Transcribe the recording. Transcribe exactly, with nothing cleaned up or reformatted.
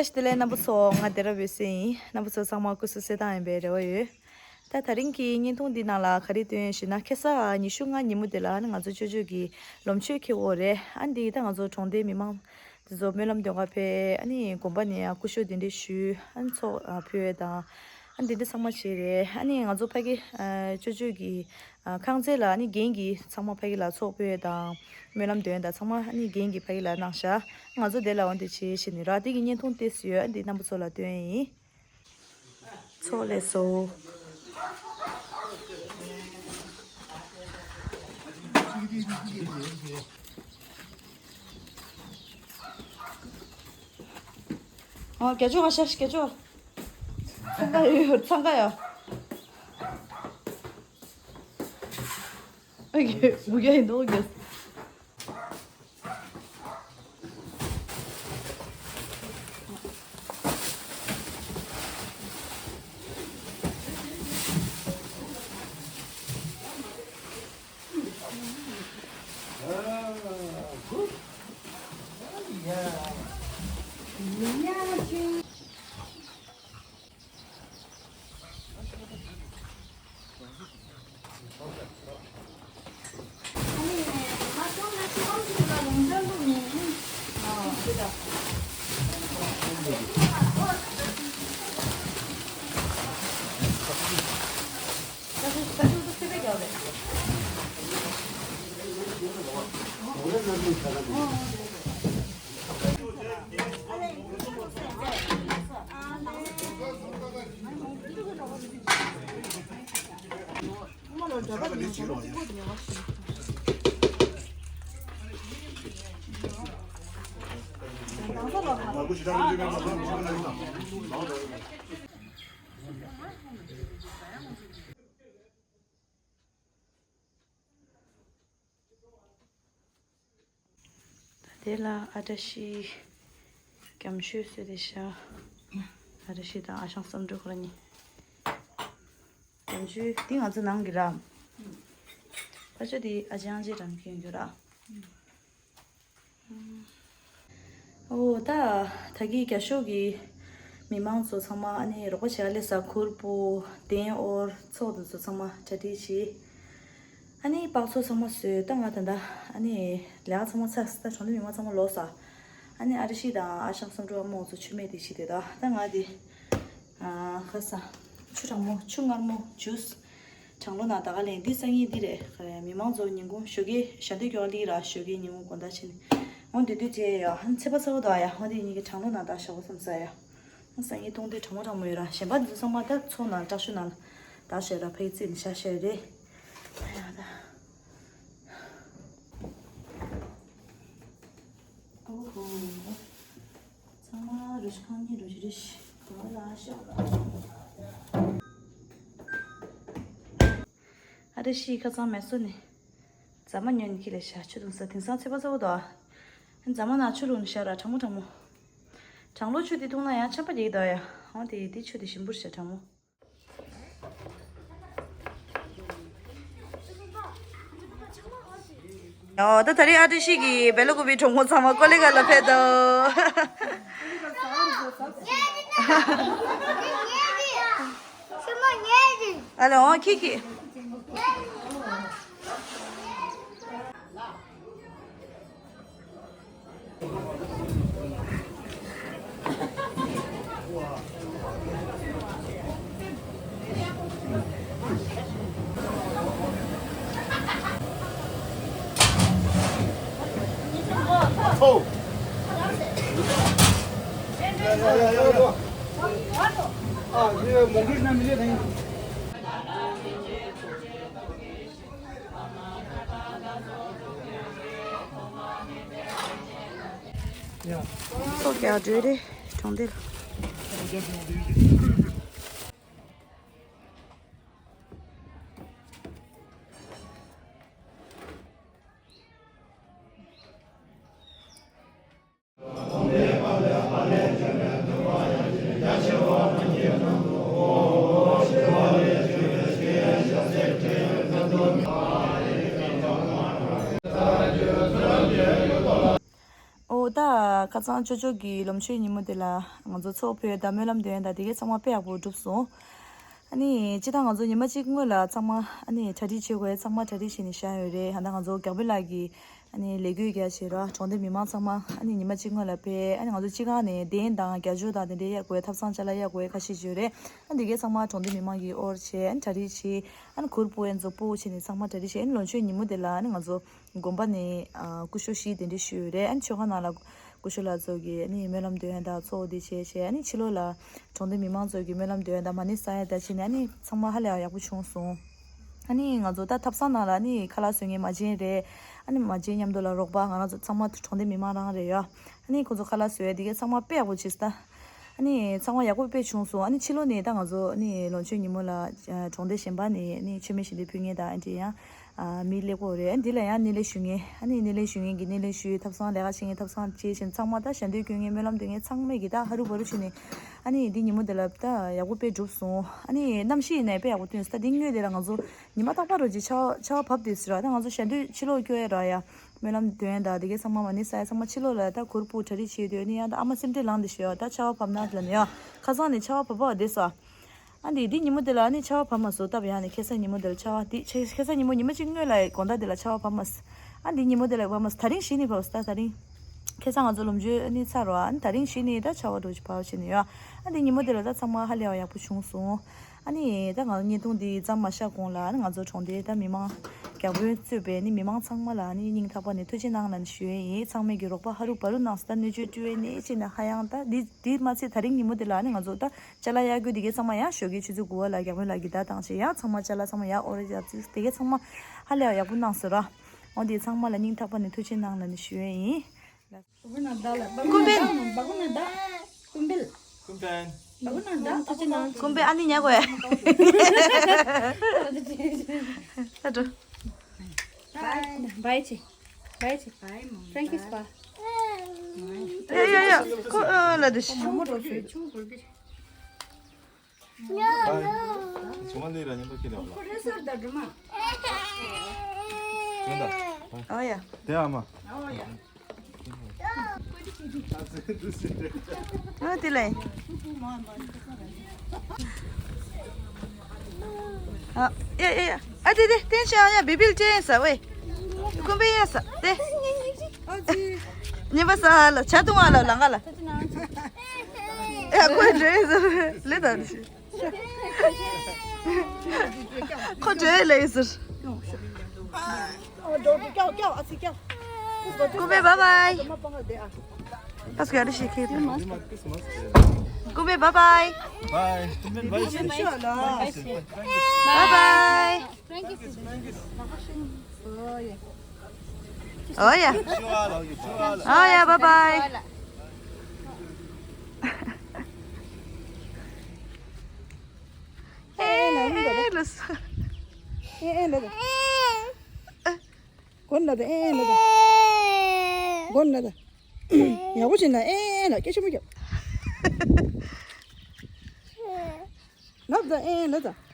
བཀྲ་ཤིས་བདེ་ལེགས་རྣམ་པ་ཚོ། ང་སྡེ་ར་འོད་ཟེར་ཡིན། རྣམ་པ་ཚོ་ཚང་མ་སྐུ་གཟུགས་གསལ་ཐང་ཡིན་པའི་རེ་བ་ཡོད། ད་དེ་རིང་གི་བརྙན་ཐུང་འདི་ནང་ལ་ག་རེ་སྟོན་ཡོད་ཞུ་ན། ཁ་སང་ཉི་ཤུ་ལྔ་ཉིན་མོ་དེ་ལ་ནི་ང་ཚོ་ཅོ་ཅོ་གི་ལོ་མཆོད་ཁེ་འོ་རེད། ཨ་འདི་ད་ང་ཚོ་གྲོང་སྡེའི་མི་མང་དེ་ཚོ་སྨོན་ལམ་འདོན་ག་ཕེབས། ཨ་ནི་དགོན་པ་ནས་ཡང་སྐུ་ཞབས་གདན་འདྲེན་ཞུས། ཨ་ནི་ཚོགས་ཨ་ཕུལ་བ་དང་། ཨ་འདི་འདྲ་ཚང་མ་བྱས་རེད། ཨ་ནི་ང་ཚོ་ཕ་གི་ཨ་ཅོ་ཅོ་གི་ཨ་ཁང་ཚན་ལ་ཨ་ནི་རྒན་གྱིས་ཚང་མ་ཕ་གི་ལ་ཚོགས་ཕུལ་བ་དང་། སྨོན་ལམ་འདོན་དང་ཚང་མ་ཨ་ནི་རྒན་གྱིས་ཕ་གི་ལ་གནང་ཤག་ང་ཚོ་དེ་ལ་འོང་དེ་བྱས་ཤི་ནི་ར། དེ་གི་བརྙན་ཐུང་ཏོག་ཙམ་ཡོད། ཨ་འདི་རྣམ་པ་ཚོ་ལ་སྟོན་ཡིན། ཚོགས་ལས་སོ། ཨ་རྒྱ་ཅོ་ག་ཤ་རྒྱ་ཅོ། འཚང་ཁ་ཡོད་འཚང་ཁ་ཡ། ཨ་གི་མུ་ག་ཡིན་འདུག་གི། ད་དེ་ལ་ཨ་བཀྲ་ཤིས་རྒྱ་མཆོད་བཟོས་ཏེ་བཞག་ཨ་བཀྲ་ཤིས་དང་ཨ་ཞང་བསམ་འགྲུབ་ཁོ་རང་གཉིས། རྒྱ་མཆོད་འདི་ང་ཚོ་ནང་གི་ར། ཨ་ཅོ་འདི་ཨ་ཅང་ཅེ་རང་གི་ཡོད་ར། ཨོ་ད་ད་གི་རྒྱ་ཤོག་གི་མི་མང་ཚོ་ཚང་མ་ཨ་ནི་རོགས་པ་བྱེད་ལས་ས་ཁུར་པོ་གདན་འོར་ཚོགས་དེ་ཚོ་ཚང་མ་གྲ་སྒྲིག་བྱས། ཨ་ནི་པགས་ཚོ་ཚང་མ་བཟོས། ད་ང་ད་ལྟ་ཨ་ནི་ལས་ཀ་ཚང་མ་ཚར། ད་གྲོང་སྡེ་མི་མང་ཚང་མ་ལོག་ས། ཨ་ནི་ཨ་བཀྲ་ཤིས་དང་ཨ་ཞང་བསམ་འགྲུབ་ཨ་མོ་ཚོ་ཆུ་མེད་དེ་བྱས་དེ། ད་ད་ང་དེ་ཨ་ཁ་ས་ཆུ་གྲང་མོ་ཆུ་མངར་མོ་ཇུས་གྲང་ལོ་ན་ད་ག་ལེན། འདི་སང་ཉིན་འདི་རེད། མི་མང་ཚོ་ཉིན་གུང་ཞོགས་ཀས་ཞལ་འདོན་སྐྱོར་ལི་ར་ཞོགས་ཀས་ཉིན་གུང་དགོང་དག་ཕྱིན་འོང་དུས་དུས་བྱས་ཡ། ཧན་ཚེ་པ་ཚ་བོ་དང་ཡ་ཧོ་འདི་ཉིན་གྱི་གྲང་ལོ་ན་ད་ཞོགས་པ་བསམ་ས་ཡ། སང་ཉིན་གཏོང་དུས་གྲང་མོ་གྲང་མོ་ཡོད་ར། གཞན་པ་འདི་ཚོ་ཚང་མ་ད་ཚོགས་ནང་བཀྲ་ཤིས་ནང་ད་ཞོགས་ར་ཕ་ཡི་རྩིས་ནས་ཤ་ཤོད་རེད། ད་ཡ་ད། ཨོ་ཧོ། ཚང་མ་རུ་ཤི་ཁང་གཉིས་རུ་ཤི་རེ་ཤི་ག་ལ་ཤོག་ལ། ཨ་རེ་ཤི་ཁ་ཚང་མེ་སོ་ནི། རྫ་མ་ཉོ་ནི་ཁྱི་ལས་ཤ་ཆུ་བཏུང་ས་དེང་སང་ཚེ་པ་ཚ་བོ་དོ། རྫ་མ་ན་ཆུ་བླུགས་ནི་ཤ་ར་གྲང་མོ་གྲང་མོ། གྲང་ལོ་ཆུ་དེ་བཏུང་ན་ཡང་ཆམ་པ་རྒྱག་གི་དོ་ཡ། འོ་དེ་དེ་ཆུ་དེ་ཞིམ་པོ་ཤ་གྲང་མོ། ཨོ་ད་ད་རེས་ཨ་བཀྲ་ཤིས་ཀྱི་བེ་ལ་ཀུ་པི་གྲོགས་མོ་ཚང་མ་ཀོ་ལི་གྷལ་ལ་ཕེབས་དོ། ཨ་ལེ་འོ་ཁི་ཁི། ཚོགས་རྒྱག་འགྲོ་རེད་གྲོང་སྡེ་ལ། ཨོ་ད་ ཁ་སང་ཅོ་ཅོ་གི་ལོ་མཆོད་ཉིན་མོ་དེ་ལ་ང་ཚོ་ཚོགས་ཕེབས་དང་སྨོན་ལམ་འདོན་དང་དེ་གའི་ཚང་མ་དཔེ་ཡག་པོ་གྲུབ་སོང་། ཨ་ནི་སྤྱིར་བཏང་ང་ཚོ་ཉི་མ་གཅིག་སྔོན་ལ་ཚང་མ་ཨ་ནི་གྲ་སྒྲིག་བྱེད་དགོས། ཚང་མ་གྲ་སྒྲིག་བྱས་ནས་བཞག་ཡོད་རེད། ད་ལྟ་ང་ཚོ་རྒྱག་དཔོན་ལགས་ཀྱིས་ཨ་ནི་ལས་འགུལ་རྒྱག་བྱས་ར་གྲོང་སྡེ་མི་མང་ཚང་མ་ཨ་ནི་ཉི་མ་གཅིག་སྔོན་ལ་ཕེབས། ཨ་ནི་ང་ཚོ་སྤྱི་ཁང་ནས་གདན་དང་རྒྱ་སྒྱུར་དང་དེ་འདྲའི་གཡར་དགོས། ཐབ་ཚང་ཅ་ལག་གཡར་དགོས་ཁ་ཤས་ཅིག་ཡོད་རེད། ཨ་ནི་དེ་གའི་ཚང་མ་གྲོང་སྡེ་མི་མང་གིས་དབོར་བྱས་ཨ་ནི་གྲ་སྒྲིག་བྱས། ཨ་ནི་གུར་ཕུབ་ཨེ་ཚོ་ཕུབ་བྱས་ནས་ཚང་མ་གྲ་སྒྲིག་བྱས། ཨ་ནི་ལོ་མཆོད་ཉིན་མོ་དེ་ལ་ཨ་ནི་ང་ཚོ་དགོན་པ་ནས་ཨ་སྐུ་ཞབས་ཤིག་གདན་འདྲེན་ཞུས་ཡོད་རེད། ཨ་ནི་མཆོད་ཁང་ནང་ལ་སྐུ་ཞབས་ལགས་ཚོ་གིས་ཨ་ནི་སྨོན་ལམ་འདོན་ཡ་དང་ཚོགས་འདུ་བྱས་བྱས། ཨ་ནི་ཕྱི་ལོགས་ལ་གྲོང་སྡེ་མི་མང་ཚོ་གིས་སྨོན་ལམ་འདོན་ཡ་དང་མ་ཎི་བསགས་ཡ་དང་བྱས་ནས་ཨ་ནི་ཚང་མ་ཧ་ལས་ཡག་པོ་བྱུང་སོང་། ཨ་ནི་ང་ཚོ་ད་ཐབ་ཚང་ནང་ལ་ཨ་ནི་ཁ་ལག་བཟོ་མཁན་མ་བྱན་རེད། ཨ་ནི་མ་བྱན་མཉམ་དུ་ལ་རོགས་པ་ང་རང་ཚོ་ཚང་མ་གྲོང་སྡེ་མི་མང་རང་རེད་ཡ། ཨ་ནི་ཁོ་ཚོ་ཁ་ལག་བཟོ་ཡ་དེ་གའི་ཚང་མ་དཔེ་ཡག་པོ་བྱས་སོང་ད། ཨ་ནི་ཚང་མ་ཡག་པོ་དཔེ་བྱུང་སོང་། ཨ་ནི་ཕྱི་ལོགས་ནས་ད་ང་ཚོ་ཨ་ནི་ལོ་མཆོད་ཉིན་མོ་ལ་ཨ་གྲོང་སྡེ་གཞན་པ་ནས་ཨ་ནི་མཆོད་མེ་ཞལ་འདོན་ཕུལ་མཁན་དང་ཨ་འདྲ་ཡང་ཨ་མི་སླེབས་ཀྱི་ཡོད་རེད། ཨ་འདི་ལ་ཡང་སྣེ་ལེན་ཞུ་མཁན་ཨ་ནི་སྣེ་ལེན་ཞུ་མཁན་གྱིས་སྣེ་ལེན་ཞུས། ཐབ་ཚང་ལས་ཀ་བྱེད་མཁན་ཐབ་ཚང་བྱས་བྱས། ཚང་མ་ད་ཞལ་འདོན་སྐྱོན་མཁན་སྨོན་ལམ་འདོན་མཁན་ཚང་མས་ཀྱིས་ད་ཧ་རུ་བ་རུ་བྱས་ནས་ཨ་ནི་འདི་ཉིན་མོ་འདི་ལ་ད་ཡག་པོ་དཔེ་གྲུབ་སོང་། ཨ་ནི་གནམ་གཤིས་ཡིན་ནའི་དཔེ་ཡག་པོ་ཐོན་སོང་། ད་འདི་སྔོན་དེ་ལ་ང་ཚོ་ཉི་མ་རྟག་པར་རོ་ཅིག་ཆར་ཆར་པ་བབས་བསྡད་ཟེར་ར། ད་ང་ཚོ་ཞལ་འདོན་ཕྱི་ལོགས་སྐྱོད་ཡ་ར་ཡ། སྨོན་ལམ་འདོན་དང་དེ་གའི་ཚང་མ་མ་ཎི་བསགས་ཡ་ཚང་མ་ཕྱི་ལོགས་ལ་ད་གུར་ཕུབ་གྲ་སྒྲིག་བྱས་སྡོད་ནི་ཡང་ད་ཨ་མ་སེམས་ཁྲལ་ལངས་བསྡད་ཤག་ཡ། ད་ཆར་པ་བབས་ན་ལབ་ནི་ཡ། ཁ་སང་ནས་ཆར་པ་བབས་པ་བསྡད་སོང་། ཨ་འདི་འདི་ཉིན་མོ་དེ་ལ་ཨ་ནི་ཆར་པ་བབས་མ་སོང་། སྟབས་ཡག་ནས་ཁ་སང་ཉིན་མོ་དེ་ལ་ཆར་པ་འདི་ཁ་སང་ཉིན་མོ་ཉི་མ་གཅིག་སྔོན་ལ་དགོང་དག་དེ་ལ་ཆར་པ་བབས་མ་སོང་། ཨ་འདི་ཉིན་མོ་དེ་ལ་བབས་མ་སོང་། ད་རིང་གཞི་ནས་བབས་སོང་། ད་ད་རིང་ཁ་སང་ང་ཚོ་ལོ་མཆོད་ཨ་ནི་ཚར་རོ། ཨ་ནི་ད་རིང་གཞི་ནས་ད་ཆར་པ་འགྲོ་ཅིག་བབས་བྱས་ནས་ཡ། ཨ་འདི་ཉིན་མོ་དེ་ལ་ད་ཚང་མ་ཧ་ལས་པ་ཡག་པོ་བྱུང་སོང་། ཨ་ནི་ད་ང་བརྙན་ཐུང་འདི་མཚམས་མ་བཞག་གོང་ལ་ཨ་ནི་ང་ཚོ་གྲོང་སྡེའི་ད་མི་མང་རྒྱ་དཔོན་གཙོས་པའི་ཨ་ནི་མི་མང་ཚང་མ་ལ་ཨ་ནི་སྙིང་ཐག་པ་ནས་ཐུགས་རྗེ་གནང་ལབ་ནས་ཞུ་ཡས་ཡིན། ཚང་མས་ཀྱི་རོགས་པ་ཧ་རུ་བ་རུ་གནང་སོང་། ད་སྣོད་བཅུད་སྤྲོད་ཡས་ནས་བྱས་ནས་ཧ་ཡང་ད་འདི་འདི་མ་ཚད་ད་རིང་ཉིན་མོ་འདི་ལ་ཨ་ནི་ང་ཚོ་ད་ཅ་ལག་གཡར་རྒྱུ་འདི་གའི་ཚང་མ་ཡང་ཞོགས་ཀའི་ཆུ་ཚོད་དགུ་པ་ལ་རྒྱ་དཔོན་ལགས་ཀྱིས་བརྡ་བཏང་བྱས་ཡང་ཚང་མ་ཅ་ལག་ཚང་མ་ཡར་དབོར་རེ་རྒྱབ་ཚིག་དེ་གའི་ཚང་མ་ཧ་ལས་པ་ཡག་པོ་གནང་སོང་ར། འོ་འདི་ཚང་མ་ལ་སྙིང་ཐག་པ་ནས་ཐུགས་རྗེ་གནང་ལབ་ནས་ཞུ་ཡས་ཡིན། ཀུམ་པེན། ཀུམ་པེན། ཀུམ་པེན། ཀུམ་པེན་ཨ་ནི་ཉལ་དགོས། ཨ་འགྲོ། བའི་ཆེ། བའི་ཆེ། Thank you, spa. ཡ་ཡ་ཡ། ཁོ་ཨ་ལ་དུ་ཤི། ཨོ་ཡ། ཨ་དེ་ལས། ཨ་ཡ་ཡ་ཡ། ཨ་དེ་དེ་ཏེན་ཤ་ཡ་བི་བིལ་ཅན་ས་ཝེ། ཀུམ་པེ་ཡ་ས་དེ། ཉེ་བ་ས་ལ་ཆ་ཏུང་ཨ་ལ་ལང་ག་ལ། ཨ་ཁོ་འདྲེ་ཟེར་ལེ་ད། ཁོ་འདྲེ་ལེ་ཟེར། ཀུམ་པེ་བཱའི་བཱའི། ཨ་སྐད་རེ་ཞིག་ཁེལ། ཀུམ་པེ་བཱའི་བཱའི། Bye. Bye. Bye. Oh yeah. Oh yeah, bye bye. ཨེ་ལོས། ཨེ་ཨེ་ལོས། གོན་ལ་ད་ཨེ་ལོས། གོན་ལ་ད། ཡག་པོ་བྱིན་ལ་ཨེ་ལ་སྐད་ཆེན་པོ་རྒྱབ། ལབ་ད་ཨེ་ལོས་ད།